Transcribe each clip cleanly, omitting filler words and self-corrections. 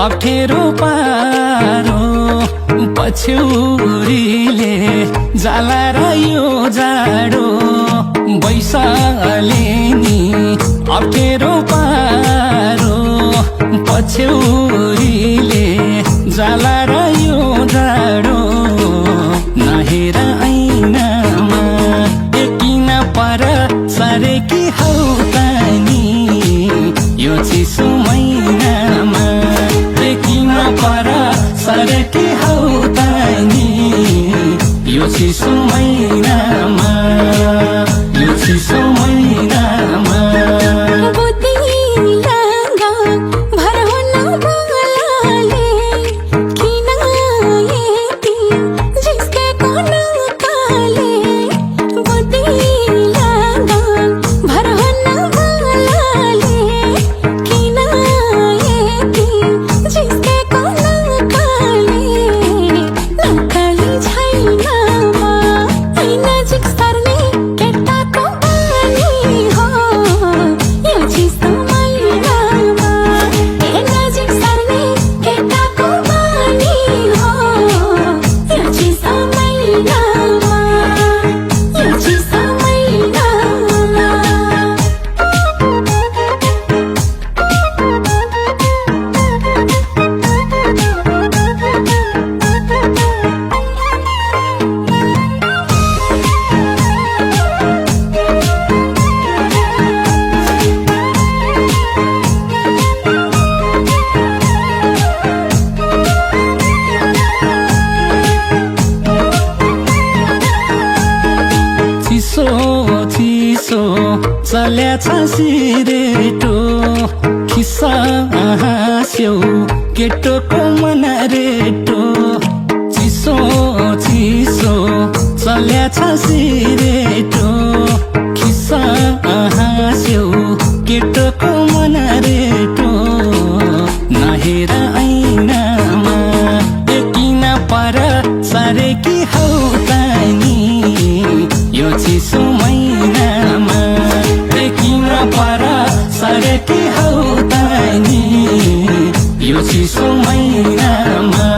अप्ठ्यारो पारो पछ्यौरीले जाला र यो जाडो बैशाले नि अप्ठ्यारो पारो पछ्यौरीले जाला र यो जाडो नहेर ऐनामा किन पर सरेकी हौ तानी यो चिसो महिनामा किन पर सरेकी हौ तानी यो चिसो महिनामा यो चिसो महिनामा चिसो चल्या छ सिरेटो खिस्सा हाँस्यौ केटोको मन रेटो चिसो चिसो चल्या छ सिरेटो खिस्सा हाँस्यौ केटोको मन रेटो नहेर ऐनामा किन पर सरेकी हौ तानी यो चिसो महिनामा किन पर सरेकी हौ तानी यो चिसो महिनामा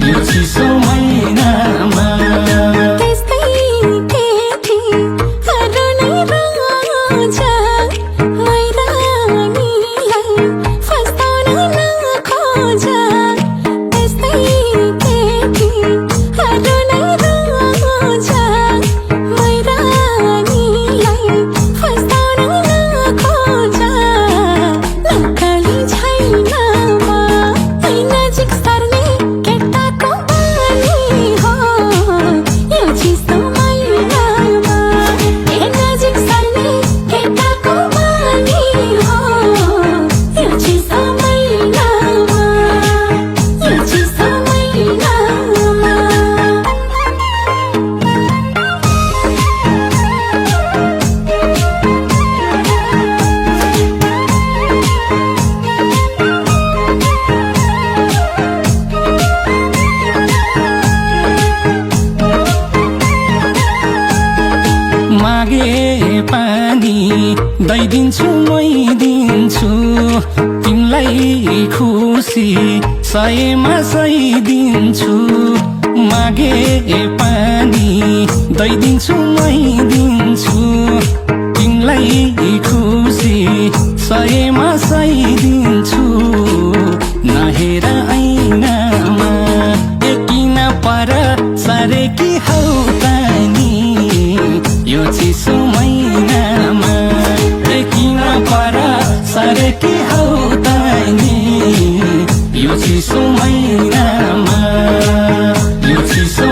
यो चिसो महिनामा मागे पानी दैदिन्छु मै दिन्छु तिमीलाई खुसी सयमा सय दिन्छु मागे पानी दैदिन्छु मै दिन्छु तिमीलाई खुसी सयमा सय दिन्छु नहेर ऐनामा किन पर सरेकी हौ तानी यो चिसो महिनामा किन पर सरेकी हौ तानी यो चिसो महिनामा यो चिसो